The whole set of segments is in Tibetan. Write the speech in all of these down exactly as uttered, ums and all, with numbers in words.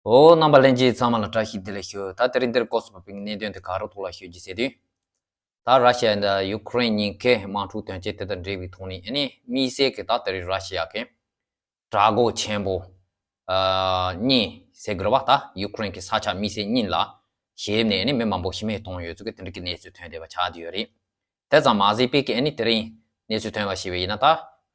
ཨོ། རྣམ་པ་ལྷན་རྒྱས་ཚང་མ་ལ་བཀྲ་ཤིས་བདེ་ལེགས་ཞུ། ད་དེ་རིང་འདིར་སྐོར་སུ་བབས་པའི་གནད་དོན་དེ་ག་རུ་ཐོག་ལ་ཞུ་རྒྱུ་ཟེར་དུས། ད་ར་ཤི་ཡ་དང་ཡུ་ཀེ་རེན་གཉིས་ཀའི་དམག་འཁྲུག་དོན་རྐྱེན་དེ་དང་འབྲེལ་བའི་ཐོག་ནས་ཨ་ནི་དམིགས་བསལ་གྱི་ད་དེ་རིང་ར་ཤི་ཡ་གི་དྲག་འགོག་ཆེན་པོ་ཨ་གཉིས་ཟེར་དགོས་རེད་བ། ད་ཡུ་ཀེ་རེན་གྱི་ས་ཆ་དམིགས་བསལ་གཉིས་ལ་ཞེད་ནས་ཨ་ནི་མི་མང་པོ་ཤི་རྨས་བཏང་ཡོད་ཚུལ་གྱི་དེ་འདྲ་གི་གནས་ཚུལ་ཐོན་བསྡད་པ་ཆགས་བསྡད་ཡོད་རེད། དེ་ཙམ་མ་ཟད་པའི་གི་ཨ་ནི་དེ་རིང་གནས་ཚུལ་ཐོན་པ་ཞིག་ཡིན་ན། ད་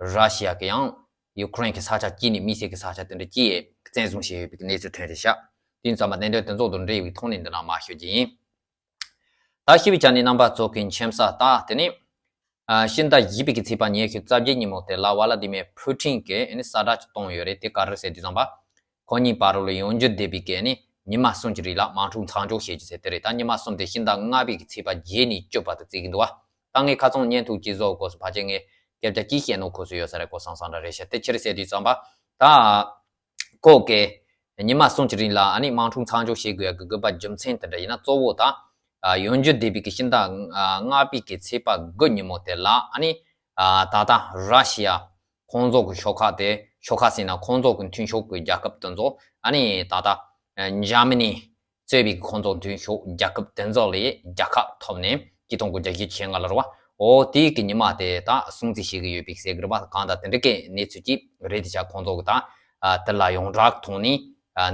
ར་ཤི་ཡ་གི་ཡང་ཡུ་ཀེ་རེན་གྱི་ས་ཆ་གཅིག་ནས་དམིགས་བསལ་གྱི་ས་ཆ་དེ་འདྲ་གཅིག་བཙན་བཟུང་བྱས་ཡོད་པའི་གནས་ཚུལ་ཐོན་རེད་ཤག་དེ་ཙམ་པ་གནད་དོན་དེ་ཚོ་དང་འབྲེལ་བའི་ཐོག་ནས་འདི་ན་མ་ཞུ་རྒྱུ་ཡིན། ད་ཞུ་བའི་ཆ་ནས་རྣམ་པ་ཚོ་གི་མཁྱེན་ས། ད་དེ་ནི་ཨ་ཕྱི་ཟླ་བཞི་པའི་གི་ཚེས་པ་ཉི་ཤུ་རྩ་བརྒྱད་ཉིན་མོ་དེ་ལ་ཝ་ལ་ཏི་མེ་ཕུ་ཊིན་གྱིས་ཨ་ནི་གསལ་བསྒྲགས་ཅིག་བཏང་ཡོད་རེད། དེ་ག་རེ་ཟེར་དུས་ཙམ་པ། ཁོ་གཉིས་བར་ལ་ཡོང་རྒྱུ་བསྡད་པའི་གི་ཨ་ནི་ཉི་མ་གསུམ་གྱི་རིང་ལ་དམག་འཁྲུག་མཚམས་འཇོག་བྱེད་རྒྱུ་ཟེར་དེ་རེད། ད་ཉི་མ་གསུམ་དེ་ཕྱི་ཟླ་ལྔ་པའི་གི་ཚེས་པ་བརྒྱད་ནས་བཅུ་བར་དུ་བརྩི་གི་འདུག་བ། ད་ངས་ཁ་སང་བརྙན་ཐུང་ཅིག་བཟོ་དགོས་སུ་ཕལ་ཆེར་ངས་སྐད་ཆ་ཅིག་བཤད་ནོ་ཁོ་སུ་ཡོད་ས་རེད། ཁོ་སང་སང་འདྲ་རེད་ཤག་དེ་ཕྱིར་ཟེར་དུས་ཙམ་པ། ད་ཁོ་གི་ཉི་མ་གསུམ་གྱི་རིང་ལ་ཨ་ནི་དམག་འཁྲུག་མཚམས་འཇོག་བྱེད་དགོས་ཡ་གི་དགོས་པ་རྒྱུ་མཚན་དེ་འདྲ་ཡིན་ན། གཙོ་བོ་ད་ཡོང་རྒྱུ་བསྡད་པའི་གི་ཕྱི་ཟླ་ལྔ་པའི་གི་ཚེས་པ་དགུ་ཉིན་མོ་དེ་ལ་ཨ་ནི་ད་ལྟ་ར་ཤི་ཡ་ཁོང་ཚོ་གི་ཤོག་ཁག་དེ། ཤོག་ཁག་ཟེར་ན་ཁོང་ཚོ་གི་མཐུན་ཕྱོགས་གི་རྒྱལ་ཁབ་དེ་ཚོ། ཨ་ནི་ད་ལྟ་འཇར་མ་ནི་གཙོས་པའི་གི་ཁོང་ཚོ་མཐུན་ཕྱོགས་རྒྱལ་ཁབ་དེ་ཚོ་ལས་རྒྱལ་ཁ་ཐོབ་ནས་ཆིག་སྟོང་དགུ་བརྒྱ་བཞི་བཅུ་ཞེ་ལྔ་ལ་རེད་བ། འོ་དེའི་གི་ཉི་མ་དེ་ད་སྲུང་བརྩི་བྱེད་ཀྱི་ཡོད་པའི་ཟེར་གི་རེད་བ། གང་ལྟར་དེ་འདྲ་གི་གནས་ཚུལ་ཅིག་རེད། དེ་ཆ་ཁོང་ཚོ་གི་ད་དེ་ལ་ཡོངས་གྲགས་ཐོག་ནས་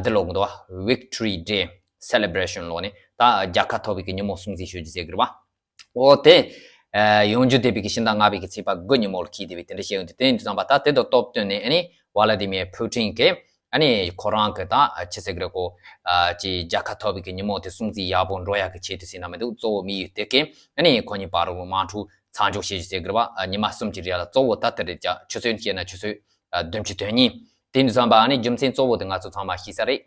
འདི་ལོ་གི་འདུག་བ། Victory Day Celebration ལོ་ནས་ད་རྒྱལ་ཁ་ཐོབ་པའི་གི་ཉིན་མོ་སྲུང་བརྩི་ཞུ་རྒྱུ་ཟེར་གི་རེད་བ། འོ་དེ། ཨ་ཡོང་རྒྱུ་བསྡད་པའི་གི་ཕྱི་ཟླ་ལྔ་པའི་གི་ཚེས་པ་དགུ་ཉིན་མོ་ལ་འཁེལ་བསྡད་པའི་དེ་འདྲ་བཤད་ཡོང་དུས། དེ་ཡིན་དུས་ཙམ་པ་ད་དེ་དང་སྟབས་བསྟུན་ནས་ཨ་ནི་ཝ་ལ་ཏི་མེ་ཕུ་ཊིན་གིས་ཨ་ནི་ཁོ་རང་གི་ད་ཅི་ཟེར་གི་རེད། ཁོ་ཨ་ཅི་རྒྱལ་ཁ་ཐོབ་པའི་གི་ཉིན་མོ་དེ་སྲུང་བརྩི་ཡག་པོ་འགྲོ་ཡག་གི་ཆེད་དུ་ཟེར་ན་མི་འདུག་གཙོ་བོ་དམིགས་ཡུལ་དེ་གི་ཨ་ནི་ཁོ་གཉིས་བར་དུ་དམག་འཁྲུག་མཚམས་འཇོག་བྱེད་རྒྱུ་ཟེར་གི་རེད་བ། ཉི་མ་གསུམ་གྱི་རིང་ལ་གཙོ་བོ་ད་དེ་རེད། ཆུ་ཚོད་བཤད་ན་ཆུ་ཚོད་བདུན་ཅུ་དོན་གཉིས། དེ་ཡིན་དུས་ཙམ་པ་ཨ་ནི་རྒྱུ་མཚན་གཙོ་བོ་དེ་ང་ཚོ་ཚང་མ་ཤེས་ས་རེད།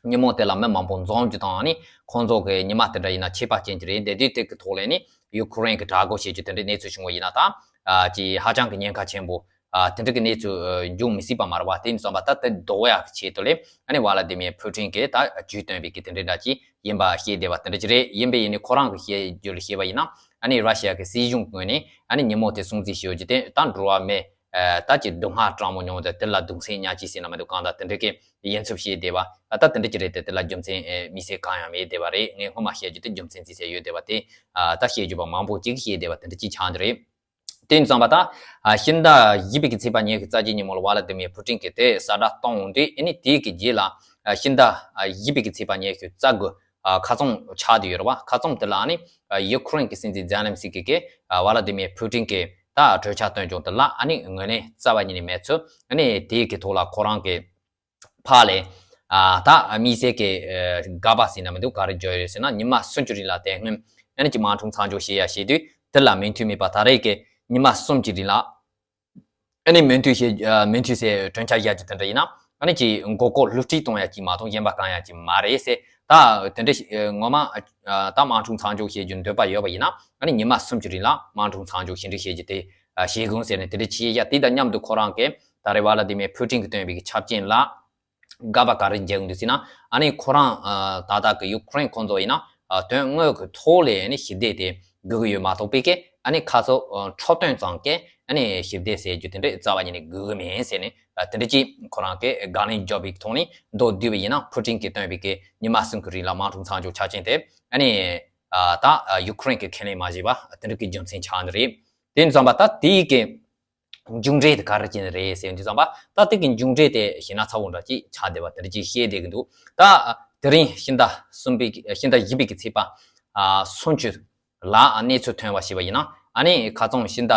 ཉིན་མོ་དེ་ལ་མི་མང་པོ་འཛོམས་རྒྱུ་དང་། ཨ་ནི་ཁོང་ཚོ་གི་ཉི་མ་དེ་འདྲ་ཡིན་ན་ཆད་པ་བཅད་རྒྱུ་རེད། དེ་དུས་དེ་གི་ཐོག་ལ་ནི་ཡུ་ཀེ་རེན་གི་དྲག་རྒོལ་བྱེད་རྒྱུ་དེ་འདྲའི་གནས་ཚུལ་བྱུང་བ་ཡིན་ན། ད་ཨ་ཅི་ཧ་ཅང་གི་ཉེན་ཁ་ཆེན་པོ། ཨ་དེ་འདྲ་གི་གནས་ཚུལ་ཨ་འབྱུང་མི་སྲིད་པ་མ་རེད་བ། དེ་ཡིན་དུས་ཙམ་པ་ད་དེ་ཟློག་ཡག་གི་ཆེད་དུ་ལས་ཨ་ནི་ཝ་ལ་ཏི་མེ་ཕུ་ཊིན་གིས་ད་ཇུས་བཏོན་པའི་གི་དེ་འདྲའི་འདྲ་ཅིག་ཡིན་པ་ཤེས་བསྡད་པ་དེ་འདྲ་ཅིག་རེད། ཡིན་པས་ཡིན་ནི་ཁོ་རང་གི་བཤད་རྒྱུ་ལ་བཤད་པ་ཡིན་ན། ཨ་ནི་ར་ཤི་ཡ་གི་སྲིད་གཞུང་ངོས་ནས་ཨ་ནི་ཉིན་མོ་དེ་སྲུང་བརྩི་ཞུ་རྒྱུ་དེ་ད་འགྲོ་བ་མི་ཨ་ད་ཅི་སྡུག་བསྔལ་དྲག་མོ་མྱོང་དེ་དེ་ལ་གདུང་སེམས་མཉམ་སྐྱེད་ཟེར་ན་མི་འདུག་གང་ལྟར་དེ་འདྲ་གི་ཡིན་ཚུལ་བཤད་བསྡད་པ། ཨ་ད་དེ་འདྲ་ཅི་རེད་དེ། དེ་ལ་རྒྱུ་མཚན་ཨེ་དམིགས་བསལ་གང་ཡང་མེད་བསྡད་པ་རེད། ངས་སྔོན་མ་བཤད་རྒྱུ་དེ་རྒྱུ་མཚན་བརྩི་ས་ཡོད་བསྡད་པ་དེ། ཨ་ད་བཤད་རྒྱུ་པ་མང་པོ་ཅིག་བཤད་བསྡད་པ་དེ་འདྲ་ཅིག་ཆགས་འདི་རེད། དེ་ཡིན་དུས་ཙམ་པ་ད་ཨ་ཕྱི་ཟླ་བཞི་པའི་གི་ཚེས་པ་ཉི་ཤུ་རྩ་བརྒྱད་ཉིན་མོ་ལ་ཝ་ལ་ཏི་མེ་ཕུ་ཊིན་གིས་དེ་གསལ་བསྒྲགས་བཏང་འོང་དུས། ཨ་ནི་དེའི་གི་རྗེས་ལ་ཨ་ཕྱི་ཟླ་ཨ་བཞི་པའི་གི་ཚེས་པ་ཉི་ཤུ་རྩ་དགུ་ཨ་ཁ་རྩང་ཆགས་བསྡད་ཡོད་རེད་བ། ཁ་རྩང་དེ་ལ་ཨ་ནི་ཨ་ཡུ་ཀེ་རེན་གི་སྲིད་འཛིན་ཛེ་ལན་སི་ཀི་གིས་ཨ་ཝ་ལ་ཏི་མེ་ཕུ་ཊིན་གིས་ད་གྲོས་འཆར་བཏོན་བྱུང་། དེ་ལ་ཨ་ནི་ངོས་ལེན་རྩ་བ་ཉིད་ནས་མེད་ཚུལ། ཨ་ནི་དེའི་གི་ཐོག་ལ་ཁོ་རང་གི་ཕར་ལས་ཨ་ད་དམིགས་བསལ་གྱི་ཨ་དགག་པ་ཟེར་ན་མི་འདུག་ག་རེ་བརྗོད་ཡོད་ཟེར་ན། ཉི་མ་སུམ་ཅུ་རིང་ལ་དེ་སྔོན་ཨ་ནི་ཅིག་དམག་འཁྲུག་མཚམས་འཇོག་བྱེད་ཡ་བྱེད་དུས་དེ་ལ་མོས་མཐུན་མེད་པ། ད་རེས་ཀྱི་ཉི་མ་གསུམ་གྱི་རིང་ལ་ཨ་ནི་མོས་མཐུན་བྱེད་ཨ་མོས་མཐུན་ཟེར་གྲོས་འཆར་བཞག་རྒྱུ་དེ་འདྲ་ཡིན་ན། ཨ་ནི་ཅིག་མགོ་སྐོར་བསླུ་བྲིད་གཏོང་ཡ་ཅིག་མ་གཏོགས་གཞན་པ་གང་ཡང་ཅིག་མ་རེད་ཟེར། ད་དེ་འདྲ་ཞིག་ངོ་མ་ཨ་ད་དམག་འཁྲུག་མཚམས་འཇོག་བྱེད་རྒྱུ་འདོད་པ་ཡོད་པ་ཡིན་ན། ཨ་ནི་ཉི་མ་སུམ་ཅུ་རིང་ལ་དམག་འཁྲུག་མཚམས་འཇོག་ཕྱིར་འགྲོ་བྱེད་རྒྱུ་དེ་ཨ་བྱེད་དགོས་ཟེར་ནས་དེ་འདྲ་བྱེད་ཡ། དེ་དང་མཉམ་དུ་ཁོ་རང་གིས་ད་རེས་ཝ་ལ་ཏི་མེ་ཕུ་ཊིན་གྱིས་བཏོན་པའི་གི་ཆབ་ཆེན་ལ་དགག་པ་ག་རེ་བརྒྱབ་འདུག་ཟེར་ན། ཨ་ནི་ཁོ་རང་ཨ་ད་ལྟ་གི་ཡུ་ཀེ་རེན་ཁོང་ཚོ་ཡིན་ན་ཨ་དོན་དངོས་ཀྱི་ཐོག་ལས་ཨ་ནི་ཞི་བདེ་དེ་དགོས་ཀྱི་ཡོད་མ་གཏོགས་པའི་གི་ཨ་ནི་ཁ་ཚོ་ཨ་འཕྲོག་དོན་ཙམ་གྱི་ཨ་ནི་ཞི་བདེ་ཟེར་རྒྱུ་དེ་འདྲ་རྩ་བ་ཉིད་ནས་དགོས་ཀྱི་མིན་ཟེར་ནས་ཨ་དེ་འདྲ་ཅིག་ཁོ་རང་གིས་དགག་ལན་བརྒྱབ་པའི་ཐོག་ནས་མདོར་བསྡུས་པ་ཡིན་ན། ཕུ་ཊིན་གྱིས་བཏོན་པའི་གི་ཉི་མ་གསུམ་གྱི་རིང་ལ་དམག་འཁྲུག་མཚམས་འཇོག་ཆ་རྐྱེན་དེ་ཨ་ནི་ཨ་ད་ཨ་ཡུ་ཀེ་རེན་གྱིས་ཁས་ལེན་མ་བྱས་པ་དེ་འདྲ་གི་རྒྱུ་མཚན་ཆགས་ནི་རེད། དེ་ཡིན་དུས་ཙམ་པ་ད་དེའི་གི་མཇུག་འབྲས་དེ་ག་རེ་ཅིག་རེད་ཟེར་དུས་ཙམ་པ། ད་དེ་གི་མཇུག་འབྲས་དེ་ཞེ་ན་ཚ་བོ་འདྲ་ཅིག་ཆགས་བསྡད་པ་དེ་འདྲ་ཅིག་བཤད་བསྡད་ཀྱི་འདུག་ད་དེ་རིང་ཕྱི་ཟླ་གསུམ་པའི་ཕྱི་ཟླ་བཞི་པའི་གི་ཚེས་པ་ཨ་སུམ་ཅུ་ལ་གནས་ཚུལ་ཐོན་པ་ཞིག་པ་ཡིན་ན། ཨ་ནི་ཁ་རྩང་ཕྱི་ཟླ་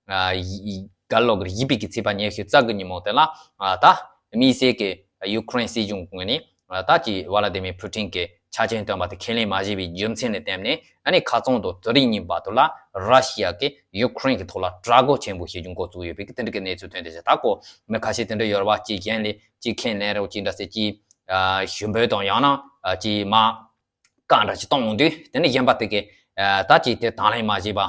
ཨ་ཡི་ག་ལོ་གི་བཞི་པའི་གི་ཚེས་པ་ཉི་ཤུ་རྩ་དགུ་ཉིན་མོ་དེ་ལ་ཨ་ད་དམིགས་བསལ་གྱི་ཡུ་ཀེ་རེན་སྲིད་གཞུང་ངོས་ནས་ཨ་ད་ཅི་ཝ་ལ་ཏི་མེ་ཕུ་ཊིན་གྱིས་ཆ་རྐྱེན་བཏོན་པ་དེ་ཁས་ལེན་མ་བྱས་པའི་རྒྱུ་མཚན་ལ་བརྟེན་ནས། ཨ་ནི་ཁ་རྩང་དང་དེ་རིང་ཉིན་བར་དུ་ལ་ར་ཤི་ཡ་གིས་ཡུ་ཀེ་རེན་གྱི་ཐོག་ལ་དྲག་རྒོལ་ཆེན་པོ་བྱེད་རྒྱུ་འགོ་བཙུགས་ཡོད་པའི་གི་དེ་འདྲ་གི་གནས་ཚུལ་ཐོན་བསྡད་ཤག་ད་ཁོ་མི་ཁ་ཤས་དེ་འདྲ་ཡོད་རེད་བ། ཅིག་གཞན་ལས་ཅིག་ཁས་ལེན་རེད་ཅིག་འདྲ་ཟེར། ཅིག་ཨ་ཞུ་འབོད་དང་ཡང་ན་ཨ་ཅིག་མ་བཀའ་འདྲ་ཅིག་གཏོང་འོང་དུས། དེ་ནས་གཞན་པ་དེ་གིས་ཨ་ད་ཅིག་དེ་དང་ལེན་མ་བྱས་པ།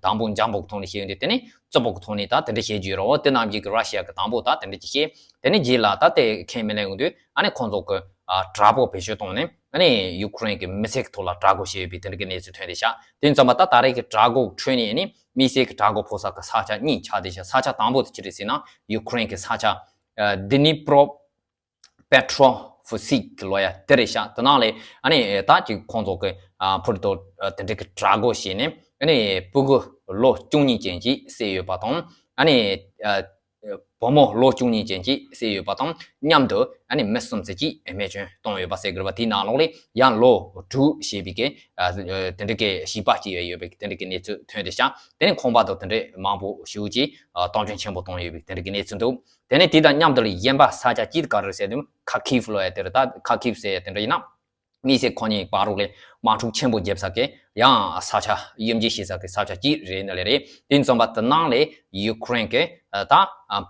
དང་པོ་འཇམ་པོ་གི་ཐོག་ནས་བཤད་ཡོང་དུས། དེ་ནས་རྩུབ་པོ་གི་ཐོག་ནས་ད་དེ་འདྲ་བཤད་རྒྱུ་ཡོད་རེད། འོ་དེ་རྣམས་ཀྱིས་གི་ར་ཤི་ཡ་གི་དང་པོ་ད་དེ་འདྲ་ཅིག་བཤད། དེ་ནས་རྗེས་ལ་ད་དེ་ཁས་མི་ལེན་འོང་དུས། ཨ་ནི་ཁོང་ཚོ་གི་ཨ་དྲག་པོ་བེད་སྤྱོད་བཏང་ནས། ཨ་ནི་ཡུ་ཀེ་རེན་གྱི་མི་སེར་གྱི་ཐོག་ལ་དྲག་རྒོལ་བྱས་ཡོད་པའི་དེ་འདྲ་གི་གནས་ཚུལ་ཐོན་བསྡད་ཤག་དེ་ཡིན་དུས་ཙམ་པ་ད་ད་རེས་ཀྱི་དྲག་རྒོལ་ཁྲོད་ནས་ཨ་ནི་དམིགས་བསལ་གྱི་དྲག་རྒོལ་ཕོག་ས་གི་ས་ཆ་གཉིས་ཆགས་བསྡད་ཤག་ས་ཆ་དང་པོ་དེ་ཅི་རེད་ཟེར་ན། ཡུ་ཀེ་རེན་གྱི་ས་ཆ་ཨ་ཌི་ནི་པྲོ་པེ་ཊྲོ་ ཧྥུ་སིག་གི་ལོ་ཡ་དེ་རེད་ཤག་དེ་ནང་ལས་ཨ་ནི་ད་ཅིག་ཁོང་ཚོ་གི་ཕུར་དོ་དེ་འདྲ་གི་དྲག་རྒོལ་བྱས་ནས་ཨ་ནི་སྤུ་གུ་ལོ་བཅུ་གཉིས་ཅན་ཅིག་བསད་ཡོད་པ་དང་ཨ་ནི། བུ་མོ་ལོ་བཅུ་གཉིས་ཅན་གྱིས་བསད་ཡོད་པ་དང་མཉམ་དུ་ཨ་ནི་མི་གསུམ་ཙམ་གྱིས་རྨས་སྐྱོན་བཏང་ཡོད་པ་ཟེར་དགོས་པ་དེའི་ནང་ལོགས་ལས་ཡང་ལོ་དྲུག་བྱས་པའི་གི་དེ་འདྲ་གི་བྱིས་པ་གཅིག་ཡོད་པའི་དེ་འདྲ་གི་གནས་ཚུལ་ཐོན་ཏེ་ཤག་དེ་ནས་ཁང་པ་དང་དེ་འདྲ་མང་པོ་ཞིག་གིས་སྟོབས་སྐྱོན་ཆེན་པོ་བཏང་ཡོད་པའི་དེ་འདྲ་གི་གནས་ཚུལ་འདུག་དེ་ནས་དེ་དང་མཉམ་དུ་ལ་གཞན་པ་ས་ཆ་གཅིག་ག་རེ་ཟེར་དུས་ཁ་ཁིབ་ལོ་ཡ་དེ་རེད། ད་ཁ་ཁིབ་ཟེར་ཡ་དེ་འདྲ་ཡིན་ན། དམིགས་བསལ་ཁོ་གཉིས་བར་རོགས་ལས་དམག་འཁྲུག་ཆེན་པོ་བརྒྱབ་ས་གི་ཡང་ས་ཆ་དབྱེ་འབྱེད་བྱེད་ས་གི་ས་ཆ་གཅིག་རེད་ནི་ལས་རེད། དེ་ཡིན་ཙང་པ་དེ་ནང་ལས་ཡུ་ཁུ་རེན་གི་ད་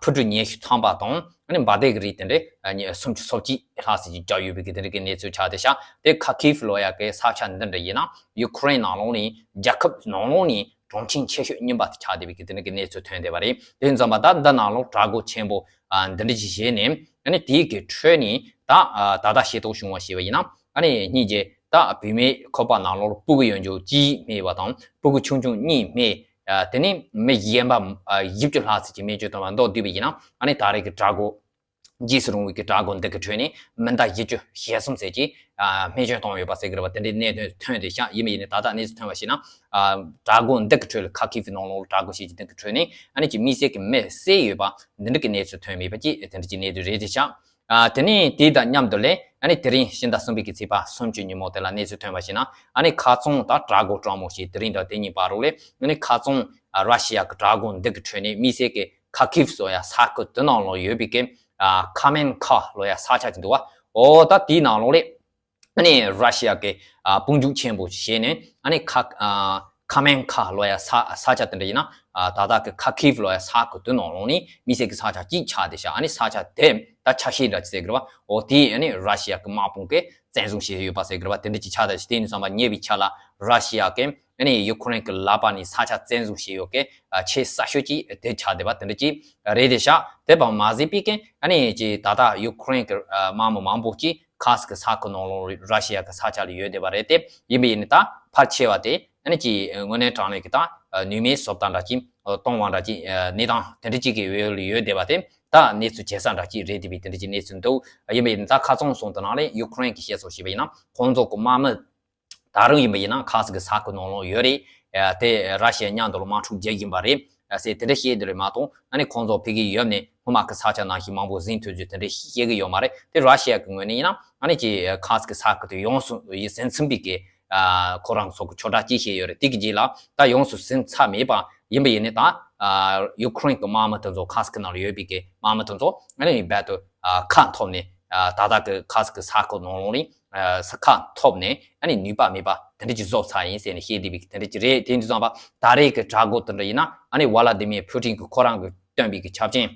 འཕུར་གྲུ་ཉི་ཤུ་ཐམ་པ་དང་ཨ་ནི་འབར་མདེལ་གི་རིགས་དེ་འདྲ་སུམ་ཅུ་སོ་གཅིག་ལྷག་ཙམ་ཅིག་བརྒྱབ་ཡོད་པའི་གི་དེ་འདྲ་གི་གནས་ཚུལ་ཆགས་བསྡད་ཤག་དེ་ཁ་ཁིབ་ལོ་ཡ་གི་ས་ཆ་འདི་འདྲ་ཡིན་ན་ཡུ་ཁུ་རེན་ནང་ལོགས་ནས་རྒྱལ་ཁབ་ནང་ལོགས་ནས་གྲོང་ཁྱེར་ཆེ་ཤོས་རྙིང་པ་དེ་ཆགས་བསྡད་པའི་གི་དེ་འདྲ་གི་གནས་ཚུལ་ཐོན་བསྡད་པ་རེད། དེ་ཡིན་ཙང་པ་ད་འདི་ནང་ལོགས་དྲག་རྒོལ་ཆེན་པོ་ཨ་འདི་འདྲ་ཞིག་བྱས་ནས་ཨ་ནི་དེའི་གི་ཁྲོད་ནས་ད་ཨ་ད་ལྟ་ཤེས་རྟོགས་བྱུང་བ་ཞིག་ཡིན་ན་ཨ་ནི་སྙིང་རྗེ་ད་བུད་མེད་ཁོག་པ་ནང་ལོགས་སྤུ་གུ་ཡོད་འཇོག་གཅིག་རྨས་པ་དང་སྤུ་གུ་ཆུང་ཆུང་གཉིས་རྨས། ཨ་དེ་ནས་མི་གཞན་པ་ཨ་བཞི་བཅུ་ལྷག་ཙམ་གྱི་རྨས་སྐྱོན་བཏང་བ་མདོར་བསྡུས་པ་ཡིན་ན་ཨ་ནི་ད་རེས་ཀྱི་དྲག་རྒོལ་རྗེས་སུ་རུང་བའི་གི་དྲག་རྒོལ་འདི་གི་ཁྲོད་ནས་མི་ཟླ་བཞི་བཅུ་ཞེ་གསུམ་ཙམ་གྱིས་ཨ་རྨས་སྐྱོན་བཏང་ཡོད་པ་ཟེར་གི་རེད་བ། དེ་འདྲའི་གནད་དོན་ཐོན་བསྡད་ཤག་ཡིན་པ་ཡིན་ནའི་ད་ལྟ་གནས་ཚུལ་ཐོན་པ་ཞིག་ན་ཨ་དྲག་རྒོལ་འདི་གི་ཁྲོད་ལ་ཁ་ཁིབ་ཀྱི་ནང་ལོགས་ལ་དྲག་རྒོལ་བྱེད་ཀྱི་འདི་གི་ཁྲོད་ནས་ཨ་ནི་ཅིག་དམིགས་བསལ་གྱི་མི་བསད་ཡོད་པ་འདི་འདྲ་གི་གནས་ཚུལ་ཐོན་མེད་པ་ཅིག་དེ་འདྲ་ཅིག་གནས་ཚུལ་རེད་བསྡད་ཤག་ཨ་དེ་ནས་དེ་དང་མཉམ་དུ་ལས་ཨ་ནི་དེ་རིང་ཕྱི་ཟླ་གསུམ་པའི་གི་ཚེས་པ་སུམ་ཅུ་ཉིན་མོ་དེ་ལ་གནས་ཚུལ་ཐོན་པ་ཞིག་ན་ཨ་ནི་ཁ་རྩང་དང་དྲག་རྒོལ་དྲག་མོ་ཞིག་དེ་རིང་དང་དེ་གཉིས་བར་རོགས་ལས་ཨ་ནི་ཁ་རྩང་ཨ་ར་ཤི་ཡ་གི་དྲག་རྒོལ་འདི་གི་ཁྲོད་ནས་དམིགས་བསལ་གྱི་ཁ་ཁིབ་སོ་ཡ་ས་ཁུལ་དེ་ནང་ལོགས་ཡོད་པའི་གི་ཨ་ཁ་མེན་ཁ་ལོ་ཡ་ས་ཆ་ཅིག་འདུག་བ། འོ་ད་དེའི་ནང་ལོགས་ལས་ཨ་ནི་ར་ཤི་ཡ་གི་ཨ་དཔུང་འཇུག་ཆེན་པོ་བྱས་ནས་ཨ་ནི་ཁ་ཨ་ཁ་མེན་ཁ་ལོ་ཡ་ས་ས་ཆ་དེ་འདྲ་ཡིན་ན་ཨ་ད་ལྟ་གི་ཁ་ཁིབ་ལོ་ཡ་ས་ཁུལ་དེ་ནང་ལོགས་ནས་དམིགས་བསལ་གྱི་ས་ཆ་གཅིག་ཆགས་བསྡད་ཤག་ཨ་ནི་ས་ཆ་དེ་ད་ཆ་ཤས་འདྲ་ཅིག་ཟེར་གི་རེད་བ། འོ་དེ་ཨ་ནི་ར་ཤི་ཡ་གི་དམག་དཔུང་གིས་བཙན་བཟུང་བྱས་ཡོད་པ་ཟེར་གི་རེད་བ། དེ་འདྲ་ཅིག་ཆགས་བསྡད་ཤག་དེ་ཡིན་ཙང་པ་ཉེ་བའི་ཆར་ལ་ར་ཤི་ཡ་གིས་ཨ་ནི་ཡུ་ཁུ་རེན་གྱི་ལག་པ་ནས་ས་ཆ་བཙན་བཟུང་བྱས་ཡོད་གི་ཨ་ཆེས་ས་ཤོས་ཅིག་དེ་ཆགས་བསྡད་པ་དེ་འདྲ་ཅིག་རེད་བསྡད་ཤག་དེ་བ་མ་ཟད་པའི་གི་ཨ་ནི་ཅིག་ད་ལྟ་ཡུ་ཁུ་རེན་གྱི་ཨ་དམག་མི་མང་པོ་ཅིག་ཁ་སི་ཀི་ས་ཁུལ་ནང་ལོགས་ར་ཤི་ཡ་གི་ས་ཆ་ལ་ཡོད་བསྡད་པ་རེད་དེ། ཡིན་པ་ཡིན་ནའི་ད་ཕལ་ཆེ་བ་དེ་ཨ་ནི་ཅིག་དངོས་གནས་དྲང་གནས་ཀྱི་ད་ནུས་མེད་བཟོ་ལྟ་འདྲ་ཅིག་གཏོང་བ་འདྲ་ཅིག་གནས་སྟངས་དེ་འདྲ་ཅིག་གི་འོག་ལ་ཡོད་བསྡད་པ་དེ་ད་གནས་ཚུལ་བྱེད་ས་འདྲ་ཅིག་རེད་བསྡད་པའི་དེ་འདྲ་ཅིག་གནས་ཚུལ་འདུག་ཡིན་པ་ཡིན་ནའི་ད་ཁ་རྩང་སོང་དེ་ནང་ལས་ཡུ་ཁུ་རེན་གྱིས་བཤད་སོང་ཞེས་པ་ཡིན་ན་ཁོང་ཚོ་གི་དམག་མི་ད་རུང་ཡིན་པ་ཡིན་ན་ཁ་སི་ཀི་ས་ཁུལ་ནང་ལོགས་ཡོད་རེད། ཨ་དེ་ར་ཤི་ཡ་མཉམ་དུ་ལ་དམག་འཁྲུག་རྒྱག་གི་ཡིན་པ་རེད་ཟེར་དེ་འདྲ་བཤད་དེ་རེད་མ་གཏོགས་ཨ་ནི་ཁོང་ཚོ་ཕ་གིར་ཡོད་ནས་སྔོན་མ་གི་ས་ཆ་ནང་བཞིན་མང་པོ་ཟིན་ཐུབ་རྒྱུ་དེ་འདྲ་བཤད་གི་ཡོད་མ་རེད། དེ་ར་ཤི་ཡ་གི་ངོས་ནས་ཡིན་ན་ཨ་ནི་ཅིག་ཁ་སི་ཀི་ས་ཁུལ་དེ་ཡོངས་སུ་ཟིན་ཚུན་པའི་གི་ཨ་ཁོ་རང་ཚོ་གི་ཆོད་ཁྲག་ཅིག་བཤད་ཡོད་རེད། དེ་གི་རྗེས་ལ་ད་ཡོངས་སུ་ཟིན་ཚར་མེད་པ་ཡིན་པ་ཡིན་ནའི་ད་ཨ་ཡུ་ཁུ་རེན་གི་དམག་མི་དེ་ཚོ་ཁ་སི་ཀི་ནང་ལ་ཡོད་པའི་གི་དམག་མི་དེ་ཚོ་ཨ་ནི་རྦད་དེ་ཨ་ཁ་འཐོར་ནས་ཨ་ད་ལྟ་གི་ཁ་སི་ཀི་ས་ཁུལ་ནང་ལོགས་ནས་ཨ་ས་ཁ་ཐོབ་ནས་ཨ་ནི་ནུས་པ་མེད་པ་དེ་འདྲ་ཅིག་བཟོ་ཚར་ཡིན་ཟེར་ནས་བཤད་བསྡད་པའི་དེ་འདྲ་ཅིག་རེད། དེ་འདྲ་ཙང་པ་ད་རེས་ཀྱི་དྲག་རྒོལ་དེ་འདྲ་ཡིན་ན་ཨ་ནི་ཝ་ལ་དི་མིར་ཕུ་ཊིན་གྱིས་ཁོ་རང་གིས་བཏོན་པའི་གི་ཆབ་ཆེན་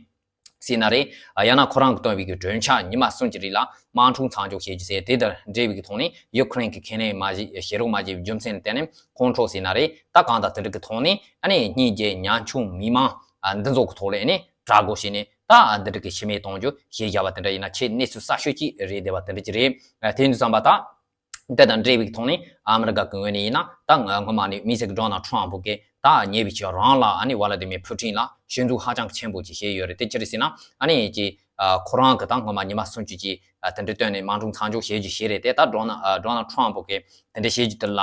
ཟེར་ན་རེད། ཨ་ཡང་ན་ཁོ་རང་གིས་བཏོན་པའི་གི་གྲོས་འཆར་ཉི་མ་གསུམ་གྱི་རིང་ལ་དམག་འཁྲུག་མཚམས་འཇོག་བྱེད་རྒྱུ་ཟེར་དེ་དང་འབྲེལ་བའི་གི་ཐོག་ནས་ཡུ་ཁུ་རེན་གྱིས་ཁས་ལེན་མ་བྱས་བཞེས་རོགས་མ་བྱས་པའི་རྒྱུ་མཚན་ལ་བརྟེན་ནས་ཁོང་ཁྲོ་ཟེར་ན་རེད། ད་གང་ལྟར་དེ་འདྲ་གི་ཐོག་ནས་ཨ་ནི་སྙིང་རྗེ་ཉམ་ཆུང་མི་མང་ཨ་འདི་ཚོ་གི་ཐོག་ལ་ཨ་ནི་དྲག་རྒོལ་བྱས་ནས། ད་འདི་འདྲ་གི་ཤི་རྨས་གཏོང་རྒྱུ་ཞེས་བྱ་བ་དེ་འདྲ་ཡིན་ན་ཆེས་གནས་ཚུལ་གསར་ཤོས་ཅིག་རེད་བསྡད་པ་དེ་འདྲ་ཅིག་རེད། དེ་ཡིན་དུས་ཙམ་པ་ད་འདི་དང་འབྲེལ་བའི་ཐོག་ནས་ཨ་མི་རི་ཀ་གི་ངོས་ནས་ཡིན་ན་ད་སྔོན་མ་ནས་དམིགས་བསལ་གྱི་ཌོ་ནལ་ཊམ་ཕུ་གིས་ད་ཉེ་བའི་ཆར་རང་ལ་ཨ་ནི་ཝ་ལ་དི་མིར་ཕུ་ཊིན་ལ་ཞེ་འཛུགས་ཧ་ཅང་ཆེན་པོ་ཅིག་བྱས་ཡོད་རེད། དེ་ཅི་རེད་ཟེར་ན་ཨ་ནི་ཅིག་ཁོ་རང་གི་ད་སྔོན་མ་ཉི་མ་སུམ་ཅུ་ཅིག་དེ་འདྲ་བཏོན་ནས་དམག་འཁྲུག་མཚམས་འཇོག་བྱེད་རྒྱུ་ཞིག་རེད་དེ། ད་ཌོ་ནལ་ཌོ་ནལ་ཊམ་ཕུ་གིས་དེ་འདྲ་བྱེད་རྒྱུ་དེ་ལ་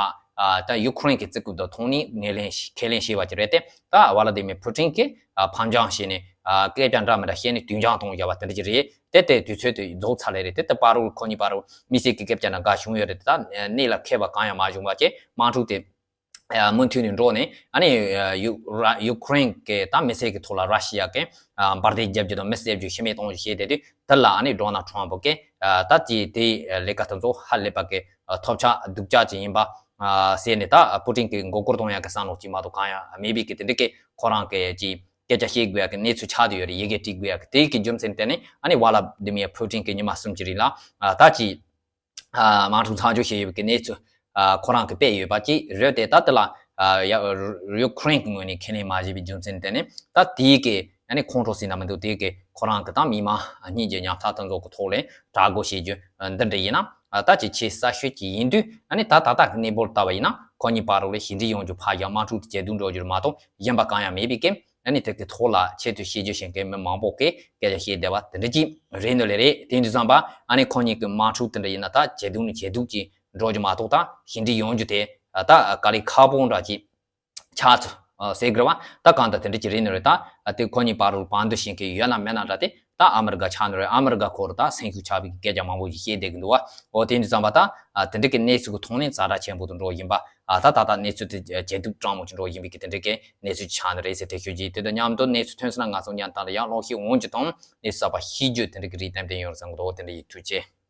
ད་ཡུ་ཁུ་རེན་གྱི་བརྩི་བཀུར་དང་ཐོག་ནས་ངོས་ལེན་ཁས་ལེན་བྱས་པ་ཅིག་རེད་དེ། ད་ཝ་ལ་དི་མིར་ཕུ་ཊིན་གྱིས་ཕམ་བྱང་བྱས་ནས་སྐད་ཆ་འདྲ་མི་འདྲ་བཤད་ནས་དུས་འགྱངས་གཏོང་བཞག་པ་དེ་འདྲ་ཅིག་རེད། དེ་ལྟའི་དུས་ཚོད་དེ་རྫོགས་ཚར་ལེ་རེད། དེ་ལྟ་བར་དུ་ཁོ་གཉིས་བར་དུ་དམིགས་བསལ་གྱི་སྐད་ཆ་འདྲ་འགའ་བྱུང་ཡོད་རེད། དེ་ད་གནད་ལ་འཁེལ་བ་གང་ཡང་མ་བྱུང་བ་བྱས་དམག་འཁྲུག་དེ་མུ་མཐུད་ནས་འགྲོ་ནས་ཨ་ནི་ཡུ་ར་ཡུ་ཁུ་རེན་གྱི་ད་མི་སེར་གྱི་ཐོག་ལ་ར་ཤི་ཡ་གིས་འབར་མདེལ་བརྒྱབ་རྒྱུ་དང་མི་བསད་རྒྱུ་ཤི་རྨས་གཏོང་རྒྱུ་བྱས་བསྡད་དུས་དེ་ལ་ཨ་ནི་ཌོ་ནལ་ཊམ་ཕུ་གིས་ད་དེ་དེའི་ལས་ཀ་དེ་ཚོ་ཧ་ལས་པ་གི་ཐོབ་ཆག་སྡུག་ཅག་ཅིག་ཡིན་པ་ཟེར་ནས་ད་ཕུ་ཊིན་གྱི་མགོ་སྐོར་གཏོང་ཡག་གི་བསམ་བློ་ཅིག་མ་གཏོགས་གང་ཡང་མེད་པའི་གི་དེ་འདྲ་གི་ཁོ་རང་གི་ཅིག་སྐད་ཆ་བཤད་དགོས་ཡག་གི་གནས་ཚུལ་ཆགས་བསྡད་ཡོད་རེད། ཡི་གེ་བྲིས་དགོས་ཡག་གི་དེའི་གི་རྒྱུ་མཚན་དེ་ནི་ཨ་ནི་ཝ་ལ་དི་མིར་ཕུ་ཊིན་གྱིས་ཉི་མ་གསུམ་གྱི་རིང་ལ་ཨ་ད་ཅིག་ཨ་དམག་འཁྲུག་མཚམས་འཇོག་བྱས་ཡོད་པའི་གི་གནས་ཚུལ་ཨ་ཁོ་རང་གིས་སྤེལ་ཡོད་པ་ཅིག་རེད་དེ། ད་དེ་ལ་ཨ་ཡ་ཡུ་ཁུ་རེན་གྱི་ངོས་ནས་ཁས་ལེན་མ་བྱས་པའི་རྒྱུ་མཚན་དེ་ནི་ད་དེའི་གི་ཨ་ནི་ཁོང་ཁྲོ་ཟེར་ན་མི་འདུག་དེའི་གི་ཁོ་རང་གི་ད་མི་མང་སྙིང་རྗེ་ཉམ་ཐག་དེ་ཚོ་གི་ཐོག་ལ་དྲག་རྒོལ་བྱེད་རྒྱུ་འདི་འདྲ་ཡིན་ན་ཨ་ད་ཅིག་ཆེས་གསར་ཤོས་ཅིག་ཡིན་དུས་ཨ་ནི་ད་ད་ལྟ་གི་གནས་བབ་ལྟ་བ་ཡིན་ན་ཁོ་གཉིས་བར་དུ་ལ་ཞི་འགྲིག་ཡོང་རྒྱུ་ཕར་ཡང་དམག་འཁྲུག་དེ་ཇེ་སྡུག་འགྲོ་རྒྱུ་རེད་མ་གཏོགས་གཞན་པ་གང་ཡང་མེད་པའི་གི་ཨ་ནི་དེ་གི་ཐོག་ལ་ཆེད་དུ་བཤད་རྒྱུ་བྱེད་མཁན་མི་མང་པོ་གིས་སྐད་ཆ་བཤད་བསྡད་པ་དེ་འདྲ་ཅིག་རེད་འདུག་ལེ་རེད། དེ་འདྲ་བསམ་པ་ཨ་ནི་ཁོ་གཉིས་ཀྱི་དམག་འཁྲུག་དེ་འདྲ་ཡིན་ན་ད་ཇེ་སྡུག་ནས་ཇེ་སྡུག་ཅིག་འགྲོ་རྒྱུ་མ་གཏོགས་ད་ཞི་འགྲིག་ཡོང་རྒྱུ་དེ་ད་དཀའ་ལས་ཁག་པོ་འདྲ་ཅིག་ཆགས་ཚུལ་ཟེར་དགོས་རེད་བ། ད་གང་ལྟར་དེ་འདྲ་ཅིག་རེད་ནི་རེད། ད་དེ་ཁོ་གཉིས་བར་རུ་བར་འདུམ་བྱེད་མཁན་ཡོད་ན་མེད་ན་འདྲ། དེ་ད་ཨ་མི་རི་ཀ་ཆགས་ནི་རེད། ཨ་མི་རི་ཀ་ཁོ་རུ་ད་སེམས་ཤུགས་ཆག་པའི་སྐད་ཆ་མང་པོ་ཞིག་བཤད་བསྡད་ཀྱི་འདུག་བ། འོ་དེ་འདྲ་བསམ་པ་ད་དེ་འདྲ་གི་གནས་ཚུལ་གྱི་ཐོག་ནས་ཛ་དྲག་ཆེན་པོ་དུ་འགྲོ་བཞིན་པ། ད་ད་ད་གནས་ཚུལ་དེ་ཇེ་སྡུག་གྲང་མོ་ཅིག་འགྲོ་བཞིན་པའི་གི་དེ་འདྲ་གི་གནས་ཚུལ་ཆགས་ནི་རེད་ཟེར་དེ་ཤོད་ཀྱི། དེ་དང་མཉམ་དུ་གནས་ཚུལ་ཐོན་སོང་ན་ང་ཚོ་མཉམ་དང་ཡང་ཀློག་ཤེས་འོང་རྒྱུ་དང་གནས་ཚུལ་གསར་པ་ཤེས་རྒྱུ་དེ་འདྲ་གི་རིགས་ཏན་ཏན་ཡོང་རེད་བསམ་གི་འདུག་དེ་འདྲ་ཡིན། ཐུགས་རྗེ་ཆེ།